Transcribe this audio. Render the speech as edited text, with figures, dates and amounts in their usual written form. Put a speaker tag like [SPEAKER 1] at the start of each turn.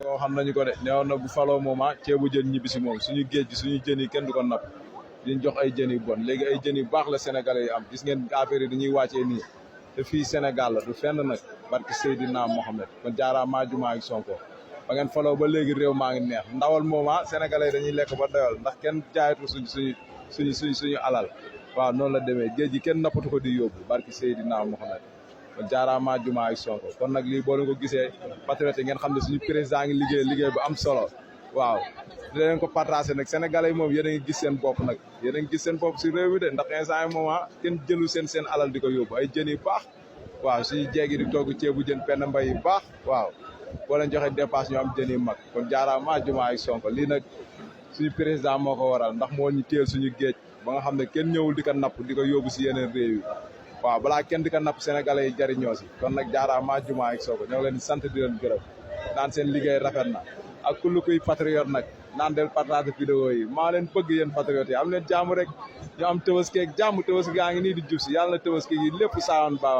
[SPEAKER 1] ko xam nañu ko de neewoon na bu faloo mooma ceebu jën ñibbi si moom suñu géej gi suñu jën yi kenn du ko napp diñ jox ay jën yu bon léegi ay jën yu baax la sénégalais yi am gis ngeen affaire yi dañuy wàccee nii te fii Sénégal la du fenn nag barki Seydina Mohamed kon jaaraamaa jumaa ak Sonko ba ngeen faloo ba léegi réew maa ngi neex ndawal mooma sénégalais dañuy lekk ba doyal ndax kenn jaayatu suñu alal waaw noonu la demee géej gi kenn nappatu ko di yóbbu barki Seydina Mohamed kon jaaraamaa jumaa ak Sonko kon nag lii boo leen ko gisee patriote ngeen xam ne suñu président ngi liggéey bu am solo waaw di leen ko partagé nag sénégalais yi moom yéen a ngi gis seen bopp nag yéen a ngi gis seen bopp si réew mi de ndax instant yi moom kenn jëlu seen alal di ko yóbbu ay jën yu baax waaw suñu jeegi di togg ceebu jën penn mbay yu baax waaw boo leen joxe dépasse ñu am jën yu mag kon jaaraamaa jumaa ak Sonko lii nag suñu président moo ko waral ndax moo ñu téel suñu géej ba nga xam ne kenn ñëwul di ko napp di ko yóbbu si yeneen réew yi waaw balaa kenn di ko napp sénégalais yi jariñoo si kon nag jaaraamaa jumaa ak Sonko ñoo ngi leen di sant di leen gërëm naan seen liggéey rafet na ak kullu kuy patriote nag naan del partage vidéo yi maa leen bëgg yéen patriote yi am leen jàmm rek ñu am tëbaski ak jàmm tëbaski gaa ngi nii di jub si yàlla na tëbaski yi lépp saawan baawa